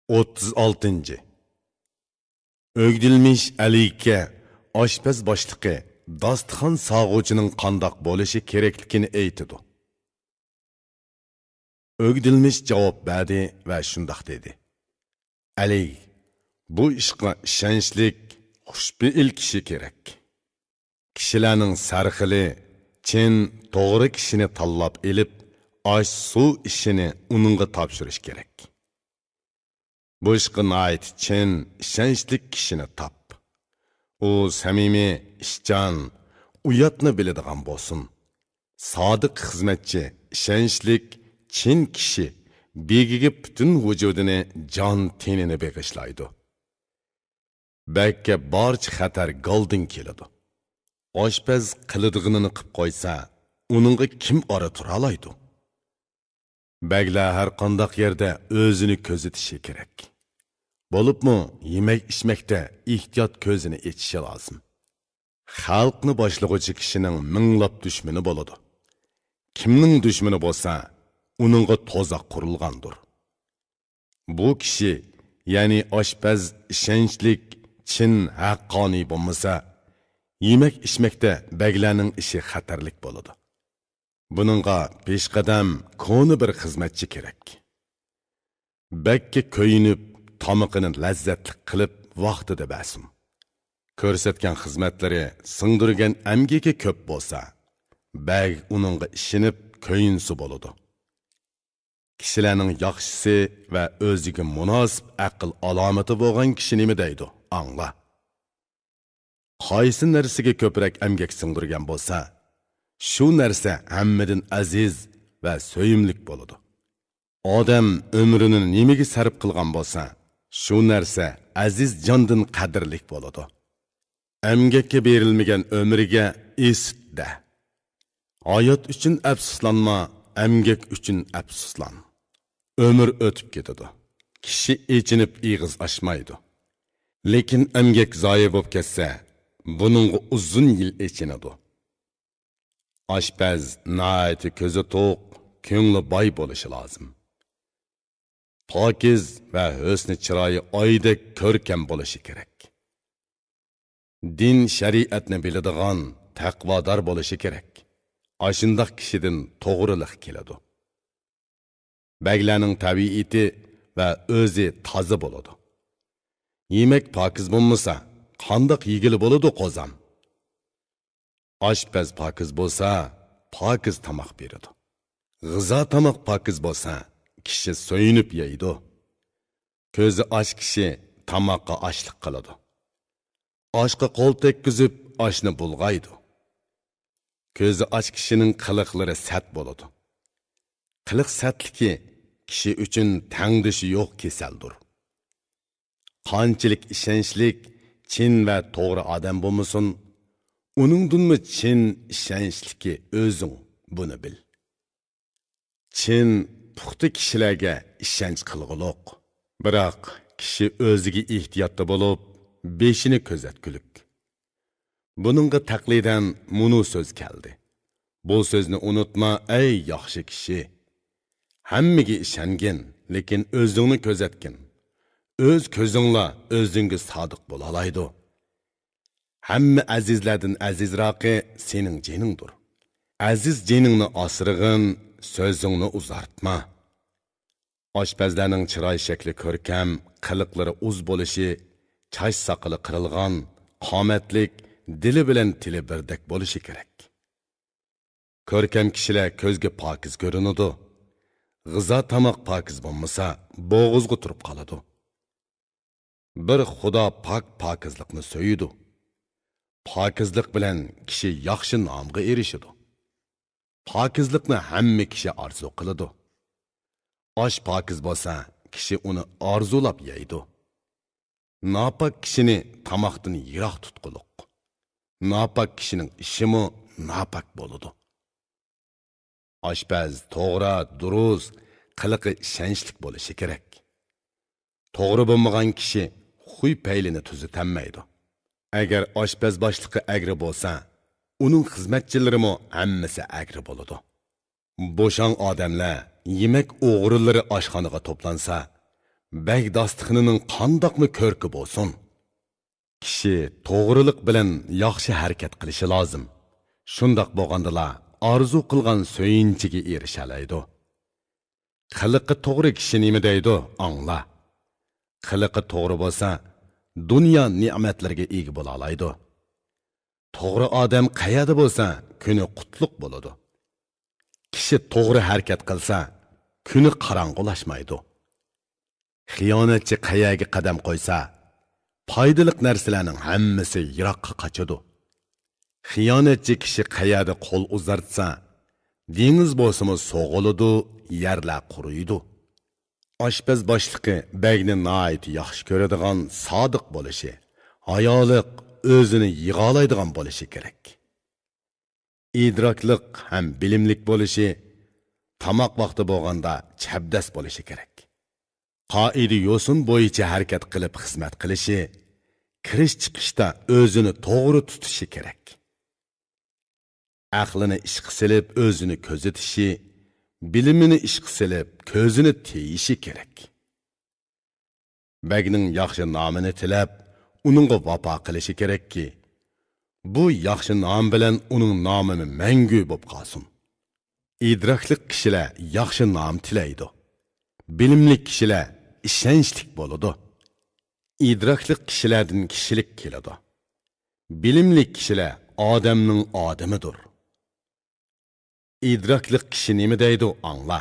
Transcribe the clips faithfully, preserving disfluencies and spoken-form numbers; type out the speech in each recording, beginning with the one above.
ئوتتۇز ئالتىنچى. ئۆگدۈلمىش ئەلىگە ئاشپەز باشلىقى داستىخان ساغغۇچىنىڭ قانداق بولۇشى كېرەكلىكىنى ئېيتىدۇ. ئۆگدۈلمىش جاۋاب بەردى ۋە شۇنداق دېدى: ئەلىگ، بۇ ئىشقا ئىشەنچلىك، خۇشپېئىل كىشى كېرەك. كىشىلەرنىڭ سەرخىلى چىن، توغرا كىشىنى تاللاپ ئېلىپ، ئاش-سۇ ئىشىنى ئۇنىڭغا تاپشۇرۇش كېرەك. بۇ ئىشقا ناھايىتى چىن، ئىشەنچلىك كىشىنى تاپ. ئۇ سەمىمىي، ئىشچان، ئۇياتنى بىلىدىغان بولسۇن. سادىق خىزمەتچى، ئىشەنچلىك، چىن كىشى بېگىگە پۈتۈن ۋۇجۇدىنى، جان-تېنىنى بېغىشلايدۇ. بەگكە بارچە خەتەر گالدىن كېلىدۇ. ئاشپەز قىلىدىغىنىنى قىپ قويسا، ئۇنىڭغا كىم ئارا تۇرالايدۇ؟ بەگلەر ھەر قانداق يەردە ئۆزىنى كۆزىتىشى كېرەك. بولۇپمۇ يېمەك-ئىچمەكتە ئېھتىيات كۆزىنى ئېچىشى لازىم. خەلقنى باشلىغۇچى كىشىنىڭ مىڭلاپ دۈشمىنى بولىدۇ. كىمنىڭ دۈشمىنى بولسا، ئۇنىڭغا تۇزاق قۇرۇلغاندۇر. بۇ كىشى، يەنى ئاشپەز ئىشەنچلىك، چىن، ھەققانىي بولمىسا، يېمەك-ئىچمەكتە بەگلەرنىڭ ئىشى خەتەرلىك بولىدۇ. بۇنىڭغا پېشقەدەم كونا بىر خىزمەتچى كېرەك. بەگكە كۆيۈنۈپ، تامىقىنى لەززەتلىك قىلىپ، ۋاقتىدا بەرسۇن. كۆرسەتكەن خىزمەتلىرى، سىڭدۈرگەن ئەمگىكى كۆپ بولسا، بەگ ئۇنىڭغا ئىشىنىپ، كۆيۈنسە بولىدۇ. كىشىلەرنىڭ ياخشىسى ۋە ئۆزىگە مۇناسىپ ئەقىل ئالامىتى بولغان كىشى نېمە دەيدۇ، ئاڭلا. قايسى نەرسىگە كۆپرەك ئەمگەك سىڭدۈرگەن بولسا، شۇ نەرسە ھەممىدىن ئەزىز ۋە سۆيۈملۈك بولىدۇ. ئادەم ئۆمرىنى نېمىگە سەرپ قىلغان بولسا، شۇ نەرسە ئەزىز جاندىن قەدىرلىك بولىدۇ. ئەمگەككە بېرىلمىگەن ئۆمرىگە ئىسىت دە. ھايات ئۈچۈن ئەپسۇسلانما، ئەمگەك ئۈچۈن ئەپسۇسلان. ئۆمۈر ئۆتۈپ كېتىدۇ. كىشى ئېچىنىپ ئېغىز ئاچمايدۇ. لېكىن ئەمگەك زايە بولۇپ كەتسە، بۇنىڭغا ئۇزۇن يىل ئېچىنىدۇ. ئاشپەز ناھايىتى كۆزى توق، كۆڭلى باي بولۇشى لازىم. پاكىز ۋە ھۆسنى چىرايى ئايدەك كۆركەم بولۇشى كېرەك. دىن، شەرىئەتنى بىلىدىغان، تەقۋادار بولۇشى كېرەك. ئاشۇنداق كىشىدىن توغرىلىق كېلىدۇ. بەگلەرنىڭ تەبىئىتى ۋە ئۆزى تازا بولىدۇ. يېمەك پاكىز بولمىسا، قانداق يېگىلى بولىدۇ، قوزام؟ ئاشپەز پاكىز بولسا، پاكىز تاماق بېرىدۇ. غىزا تاماق پاكىز بولسا، كىشى سۆيۈنۈپ يەيدۇ. كۆزى ئاچ كىشى تاماققا ئاچلىق قىلىدۇ. ئاشقا قول تەگكۈزۈپ، ئاشنى بۇلغايدۇ. كۆزى ئاچ كىشىنىڭ قىلىقلىرى سەت بولىدۇ. قىلىق سەتلىكى كىشى ئۈچۈن تەڭدىشى يوق كېسەلدۇر. قانچىلىك ئىشەنچلىك، چىن ۋە توغرا ئادەم بولمىسۇن، ئۇنىڭدىنمۇ چىن ئىشەنچلىكى ئۆزۈڭ، بۇنى بىل. چىن، پۇختا كىشىلەرگە ئىشەنچ قىلغۇلۇق. بىراق، كىشى ئۆزىگە ئېھتىياتتا بولۇپ، بېشىنى كۆزەتكۈلۈك. بۇنىڭغا تەقلىدەن مۇنۇ سۆز كەلدى: بۇ سۆزنى ئۇنتۇما، ئەي ياخشى كىشى! ھەممىگە ئىشەنگىن، لېكىن ئۆزۈڭنى كۆزەتكىن. ئۆز كۆزۈڭلا ئۆزۈڭگە سادىق بولالايدۇ. ھەممە ئەزىزلەردىن ئەزىزراقى سېنىڭ جېنىڭدۇر. ئەزىز جېنىڭنى ئاسرىغىن، سۆزۈڭنى ئۇزارتما. ئاشپەزلەرنىڭ چىراي شەكلى كۆركەم، قىلىقلىرى ئۇز بولۇشى، چاچ ساقىلى قىرىلغان، قامەتلىك، دىلى بىلەن تىلى بىردەك بولۇشى كېرەك. كۆركەم كىشىلەر كۆزگە پاكىز كۆرۈنىدۇ. غىزا تاماق پاكىز بولمىسا، بوغۇزغا تۇرۇپ قالىدۇ. بىر خۇدا پاك پاكىزلىقنى سۆيىدۇ. پاكىزلىق بىلەن كىشى ياخشى نامغا ئېرىشىدۇ. پاكىزلىقنى ھەممە كىشى ئارزۇ قىلىدۇ. ئاش پاكىز بولسا، كىشى ئۇنى ئارزۇلاپ يەيدۇ. ناپاك كىشىنى تاماقتىن يىراق تۇتقۇلۇق. ناپاك كىشىنىڭ ئىشىمۇ ناپاك بولىدۇ. ئاشپەز توغرا، دۇرۇس، قىلىقى ئىشەنچلىك بولۇشى كېرەك. توغرا بولمىغان كىشى خۇي پەيلىنى تۈزىتەلمەيدۇ. ئەگەر ئاشپەز باشلىقى ئەگرى بولسا، ئۇنىڭ خىزمەتچىلىرىمۇ ھەممىسى ئەگرى بولىدۇ. بوشاڭ ئادەملەر، يېمەك ئوغرىلىرى ئاشخانىغا توپلانسا، بەگ داستىخىنىنىڭ قانداقمۇ كۆركى بولسۇن؟ كىشى توغرىلىق بىلەن ياخشى ھەرىكەت قىلىشى لازىم. شۇنداق بولغاندىلا ئارزۇ قىلغان سۆيۈنچىگە ئېرىشەلەيدۇ. قىلىقى توغرا كىشى نېمە دەيدۇ، ئاڭلا. قىلىقى توغرا بولسا، دۇنيا نېمەتلىرىگە ئىگە بولالايدۇ. توغرا ئادەم قەيەردە بولسا، كۈنى قۇتلۇق بولىدۇ. كىشى توغرا ھەرىكەت قىلسا، كۈنى قاراڭغۇلاشمايدۇ. خىيانەتچى قەيەرگە قەدەم قويسا، پايدىلىق نەرسىلەرنىڭ ھەممىسى يىراققا قاچىدۇ. خىيانەتچى كىشى قەيەردە قول ئۇزارتسا، دېڭىز بولسىمۇ سوغۇلىدۇ، يەرلەر قۇرۇيدۇ. ئاشپەز باشلىقى بەگنى ناھايىتى ياخشى كۆرىدىغان سادىق بولۇشى، ھايالىق، ئۆزىنى يىغالايدىغان بولۇشى كېرەك. ئىدراكلىق ھەم بىلىملىك بولۇشى، تاماق ۋاقتى بولغاندا چەبدەس بولۇشى كېرەك. قائىدە يوسۇن بويىچە ھەرىكەت قىلىپ خىزمەت قىلىشى، كىرىش چىقىشتا ئۆزىنى توغرا تۇتۇشى كېرەك. ئەقلىنى ئىشقا سېلىپ ئۆزىنى كۆزىتىشى، بىلىمىنى ئىشقا سېلىپ كۆزىنى تېيىشى كېرەك. بەگنىڭ ياخشى نامىنى تىلەپ، ئۇنىڭغا ۋاپا قىلىشى كېرەككى، بۇ ياخشى نام بىلەن ئۇنىڭ نامىمۇ مەڭگۈ بولۇپ قالسۇن. ئىدراكلىق كىشىلەر ياخشى نام تىلەيدۇ. بىلىملىك كىشىلەر ئىشەنچلىك بولىدۇ. ئىدراكلىق كىشىلەردىن كىشىلىك كېلىدۇ. بىلىملىك كىشىلەر ئادەمنىڭ ئادىمىدۇر. ئىدراكلىق كىشى نېمە دەيدۇ، ئاڭلا.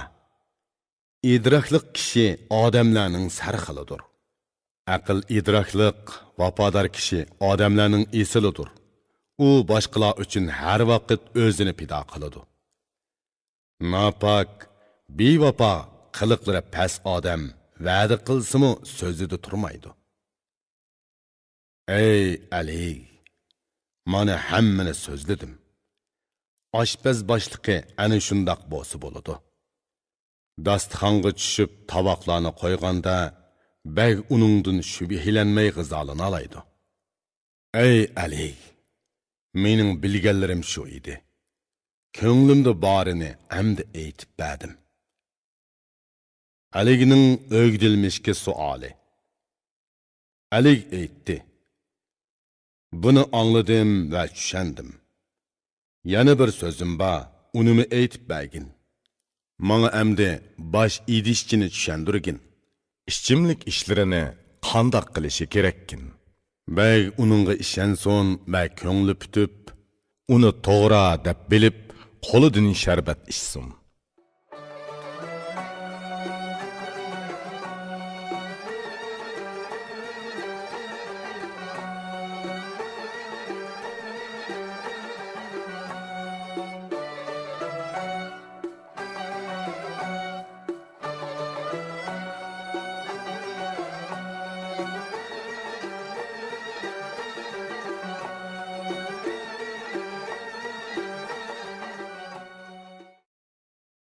ئىدراكلىق كىشى ئادەملەرنىڭ سەرخىلىدۇر. ئەقىل ئىدراكلىق، ۋاپادار كىشى ئادەملەرنىڭ ئېسىلىدۇر. ئۇ باشقىلار ئۈچۈن ھەر ۋاقىت ئۆزىنى پىدا قىلىدۇ. ناپاك، بىۋاپا، قىلىقلىرى پەس ئادەم ۋەدە قىلسىمۇ سۆزىدە تۇرمايدۇ. ئەي ئەلى، مانا ھەممىنى سۆزلىدىم. ئاشپەز باشلىقى ئەنە شۇنداق بولسا بولىدۇ. داستىخانغا چۈشۈپ تاۋاقلارنى قويغاندا، بەگ ئۇنىڭدىن شۈبھىلەنمەي غىزالىنالايدۇ. ئەي ئەلى، مېنىڭ بىلگەنلىرىم شۇ ئىدى. كۆڭلۈمدە بارىنى ئەمدى ئېيتىپ بەردىم. ئەلىگنىڭ ئۆگدۈلمىشكە سوئالى. ئەلىگ ئېيتتى: بۇنى ئاڭلىدىم ۋە چۈشەندىم. يەنە بىر سۆزۈم بار، ئۇنىمۇ ئېيتىپ بەرگىن. ماڭا ئەمدى باش ئىدىشچىنى چۈشەندۈرگىن. ئىچىملىك ئىشلىرىنى قانداق قىلىشى كېرەككىن؟ بەگ ئۇنىڭغا ئىشەنسۇن ۋە كۆڭلى پۈتۈپ، ئۇنى توغرا دەپ بىلىپ، قولىدىن شەربەت ئىچسۇن.